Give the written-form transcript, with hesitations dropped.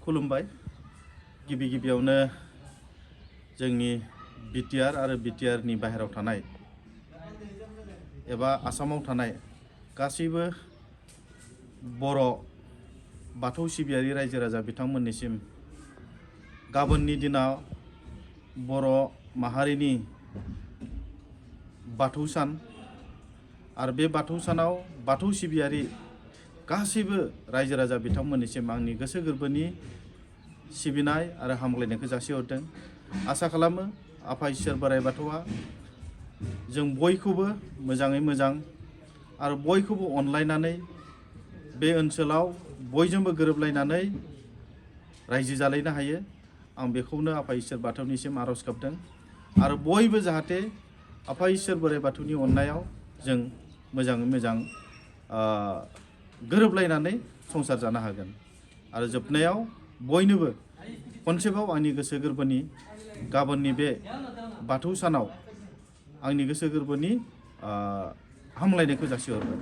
खुलुमबाय गिबि गिबियावनो जोंनि बिटिआर आरो बिटिआरनि बाहेरायाव थानाय एबा आसामाव थानाय गासैबो बर' बाथौ सिबियारि रायजो राजा बिथांमोननिसिम गाबोननि दिनाव बर' माहारिनि बाथौ सान आरो बे बाथौ सानाव बाथौ सिबियारि गासैबो रायजो राजा बिथांमोननिसिम आंनि गोसो गोरबोनि सिबिनाय आरो हामग्लायनायखौ जासिहरदों। आसा खालामो आफा इसोर बोराइ बाथौआ जों बयखौबो मोजाङै मोजां आरो बयखौबो अनलायनानै बे ओनसोलाव बयजोंबो गोरोबलायनानै रायजो जालायनो हायो। आं बेखौनो आफा इसोर बाथौनिसिम आर'ज गाबदों आरो बयबो जाहाथे आफा इसोर बोराइ बाथौनि अननायाव जों मोजाङै मोजां गोरोबलायनानै संसार जानो हागोन। आरो जोबनायाव बयनोबो खनसेबाव आंनि गोसो गोरबोनि गाबोननि बे बाथौ सानाव आंनि गोसो गोरबोनि हामलायनायखौ जासिहरबाय।